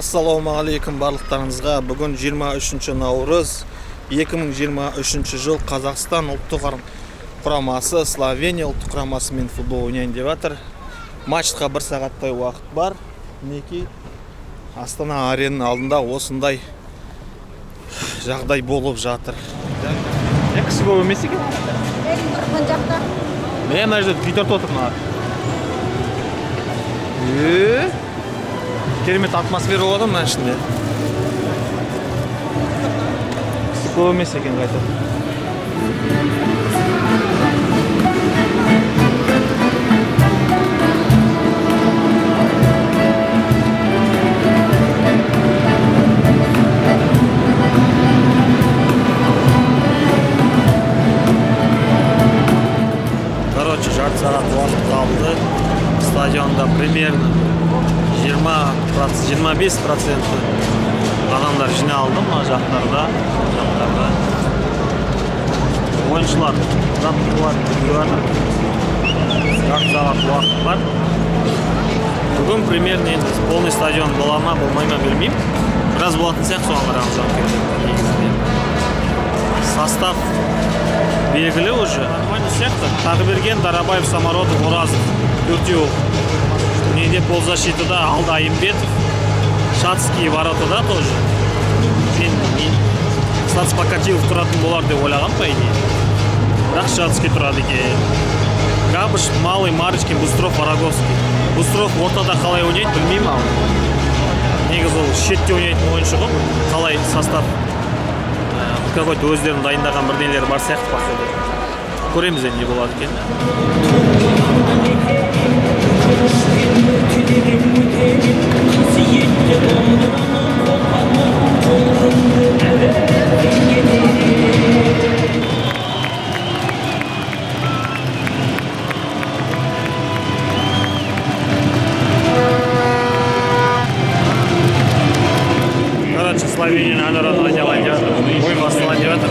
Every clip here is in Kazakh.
Ассалаумағалейкум барлықтарыңызға. Бүгін 23 наурыз 2023 жыл. Қазақстан ұлттық құрамасы Словения ұлттық құрамасымен футбол ойнайын деп жатыр. Матчқа бір сағаттай уақыт бар. Мінекей, Астана Аренаның алдында осындай жағдай болып жатыр. Кісі көп емес екен. Мына жақта. Міне, мына жерде күй тартып отыр мыналар. Керемет атмосфера болады мына ішінде. Кісі көп емес екен қайта. Короче, жарты сағат уақыт қалды. Стадионда примерно 25 проценті адамдар жиналды мына жақтарда, мына жақтарда. Ойыншылар жаттығулар жүргізіп жатыр. Жарты сағат уақыт бар. Бүгін примерно енді полный стадион бола ма, болмай ма, білмеймін. Біраз болатын сияқты соған қараған жанкүйерлер негізінде. Состав белгілі уже. Нормально сияқты. Тағыберген, Дарабаев, Самородов, Оразов. Төртеу. Неде, полузащитада алда Айымбетов. Шацкий воротада тоже. Мен Стас Покатилов тұратын болар деп ойлағам, по идее. Бірақ Шацкий тұрады екен. Габыш, Малый, Марочкин, Быстров, Ороговский. Быстров ортада қалай ойнайды, білмеймін ал. Негізі ол шетте ойнайтын ойыншы ғой. Қалай состав какой-то өздерінің дайындаған бірдеңелері бар сияқты, походу. Көреміз енді не болады екен. Короче, Словенияның әнұраны айналайын деп жатыр. Ойын басталайын деп жатыр.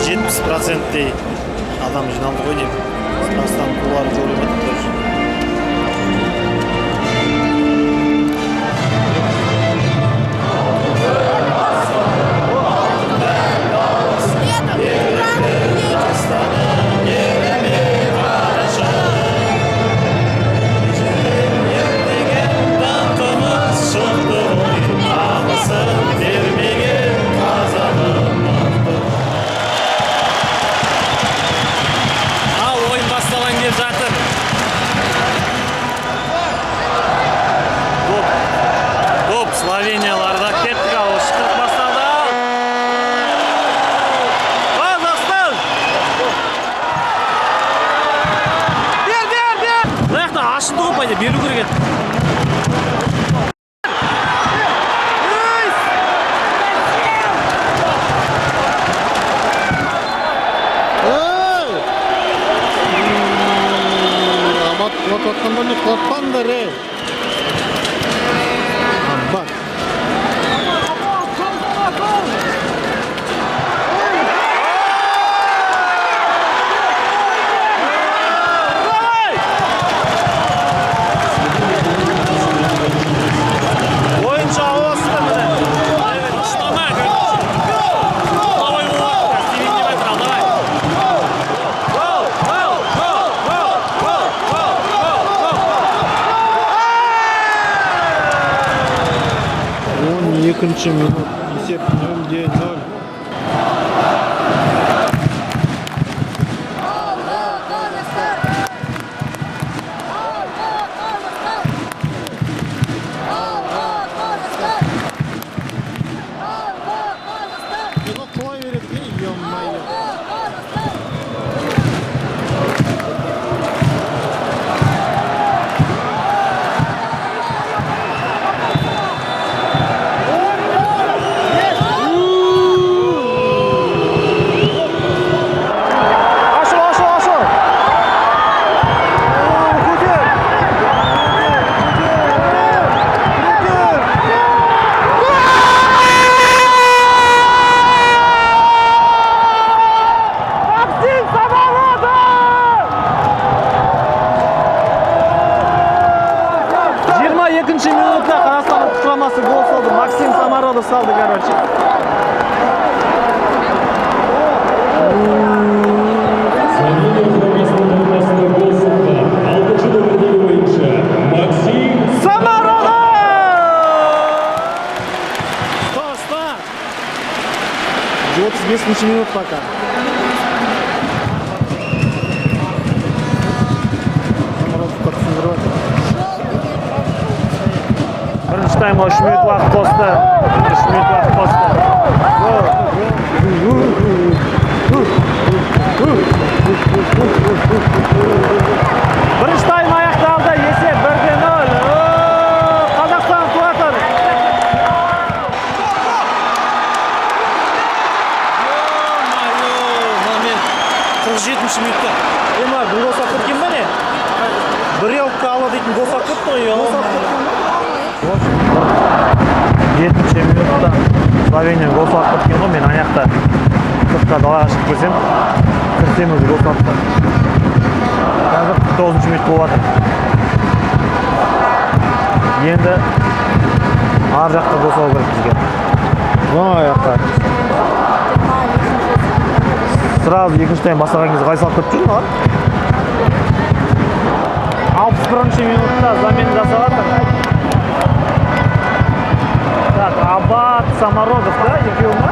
70 проценттей адам жиналды ғой деймін. Қазақстан тулары жорып жатыр тоже. Даңқымыз шықты ғой, намысын бермеген қазағым мықты. Ал ойын басталайын деп жатыр. Доп, доп словенияларда. Кеттік, ал шықтық, басталды. Ал Қазақстан! Бер, бер, бер! Мына жақта ашылды ғой, по идее, беру керек еді. Ей! Абат құлатып жатқанда не құлатпаңдар, ей! Абат. Ойыншы ауысты міне. Ұштама, короче. Давай, болады, қазір деп жатыр, ал давай. Гол, гол, гол, гол, гол, гол, гол, гол. 12 минут. Есеп 0-0. Алға, Қазақстан! Алға, Қазақстан! Алға, Қазақстан! Алға, Қазақстан! Бұны құлай береді екен, ё-моё. Алға, Қазақстан! салды, короче. Словения құрамасының қақпасына гол соққан алтыншы нөмірдегі ойыншы Максим Самародов! Сто, сто! 35 минут пока. Самородовқа түсіндіріп жатыр. Бірінші таймға 3 минут уақыт қосты. 3 минут уақыт қосты. Гол. Бірінші тайм аяқталды. Есеп 1-0. Қазақстан ұтып жатыр. Ё-моё, момент. 47 минутта. Е, мына бір гол салып кеткен ба, не? Брелка ала дейтін гол салып кетті ғой. Жетінші минутта Словения гол салып кеткен ғой. Мен аяқта сыртқа, далаға шығып көрсем, кірсем, уже гол салыпты. Қазір 49 минут болып жатыр. Енді ар жақта гол салу керек бізге. Мына жақта сразу екінші тайм басталған кезде қалай салып кетіп жүр мыналар? 61 минутта замена жасап жатыр. Так, Абат, Самородов, да, екеуі ма?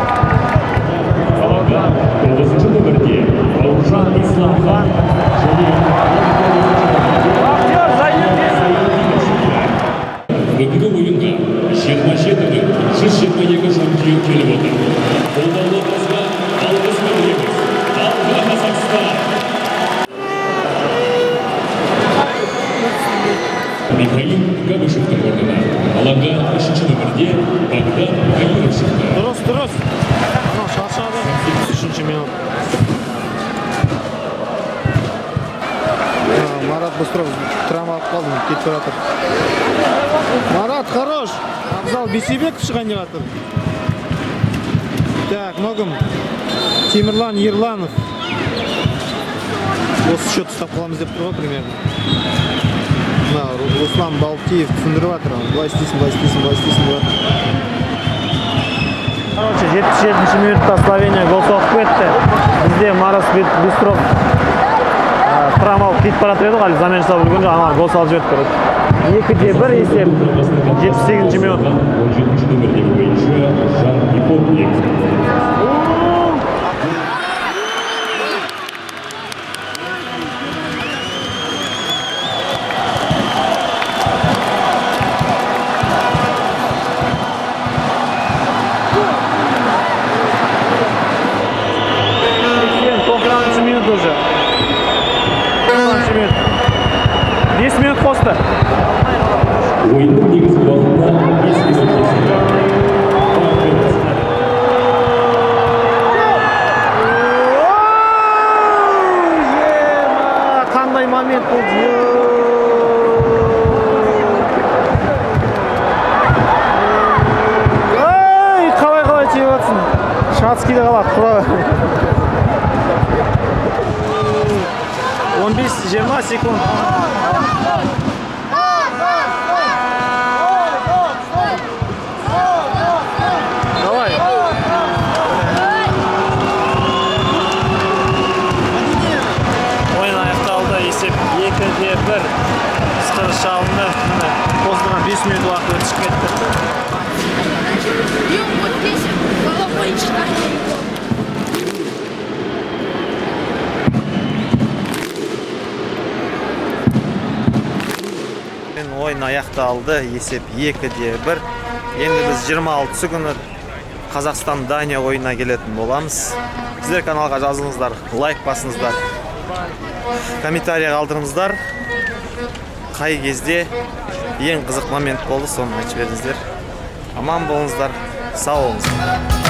Алаңға тоғызыншы нөмірде Бауыржан Исламхан және 19-ншы нөмірде Актер Зайнутдин. Бүгінгі ойынға 27 122 жанкүйер келіп отыр. Қолдауларыңызға алғыс білдіреміз. Алға, Қазақстан! Михаил Габышевтың орнына алаңға үшінші нөмірде Богдан Гаиров шықты. Дұрыс, дұрыс. Анау шаршады. Үшінші минут. А, Марат Быстров травма алып қалды, кетіп бара жатыр. Марат, хорош! Абзал Бейсебеков шығайын деп жатыр. Так, мынау кім? Темірлан Ерланов. Осы счет ұстап қаламыз деп тұр ғой примерно. Мына Руслан Балтиев түсіндіріп жатыр. Былай істейсің, былай істейсің, былай істейсің деп жатыр. Короче, 77 минутта Словения гол соғып кетті. Бізде Марас Быстров травма алып кетіп бара жатыр еді ғой, әлі замена жасап үлгерген жоқ, аналар гол салып жіберді, короче. 2-1 есеп. 78 минут. 17-ші нөмірдегі ойыншы Жан Ипопник. 90 минут уже. 90 минут. 5 минут қосты. Ойынның негізгі уақытына 5 минут қосылды. Бақыт. Ема, қандай момент болды! Ей, қалай, қалай тиіп жатсың? Шацкийде қалады, құра. 15-20 секунд. Давай. Ойын аяқталды, есеп 2-1. Ысқырық шалынды. Міне, қосылған 5 минут уақыт өтіп кетті. Бьем вот здесь, головой читаем его. Ойын аяқталды, есеп 2-1. Енді біз 26 күні Қазақстан Дания ойынына келетін боламыз. Сіздер каналға жазылыңыздар, лайк басыңыздар, комментарий қалдырыңыздар. Қай кезде ең қызық момент болды, соны айтып беріңіздер. Аман болыңыздар, сау болыңыздар.